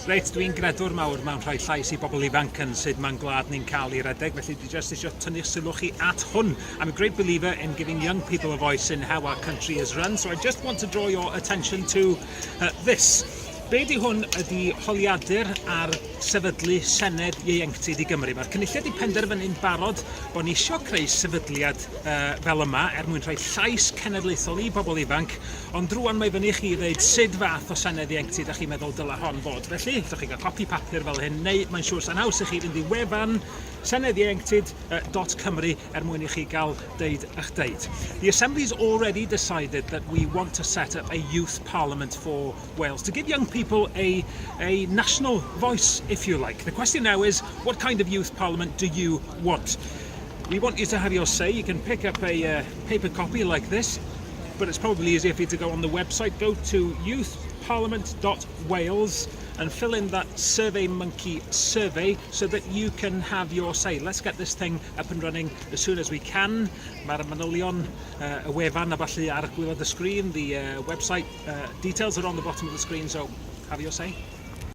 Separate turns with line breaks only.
Reit, dwi'n gredwr mawr mewn rhoi llais i bobl ifanc yn sut mae'n gwlad ni'n cael ei redeg, felly dwi jyst eisiau tynnu'ch sylw chi at hwn. I'm a great believer in giving young people a voice in how our country is run, so I just want to draw your attention to this. Be di hwn ydi holiadur ar sefydlu Senedd Ieuenctid i Gymru. Mae'r Cynulliad wedi penderfynu'n barod bod ni eisiau creu sefydliad uh, fel yma er mwyn rhoi llais cenedlaethol i bobl ifanc, ond rwan mae fyny chi i ddeud sut fath o Senedd Ieuenctid ydych chi'n meddwl dylai hon fod. Felly, ydych chi'n cael copi papur fel hyn, neu mae'n siŵr sa'n haws i chi fynd i wefan seneddieuenctid.cymru er mwyn i chi gael deud eich deud. The Assembly's already decided that we want to set up a youth parliament for Wales, to give young people a, a national voice, if you like. The question now is, what kind of youth parliament do you want? We want you to have your say. You can pick up a paper copy like this, but it's probably easier for you to go on the website. Go to youthparliament.wales and fill in that Survey Monkey survey so that you can have your say. Let's get this thing up and running as soon as we can. Mae'r manylion y wefan a ballu ar gwaelod y sgrin. The website details are on the bottom of the screen, so have your say.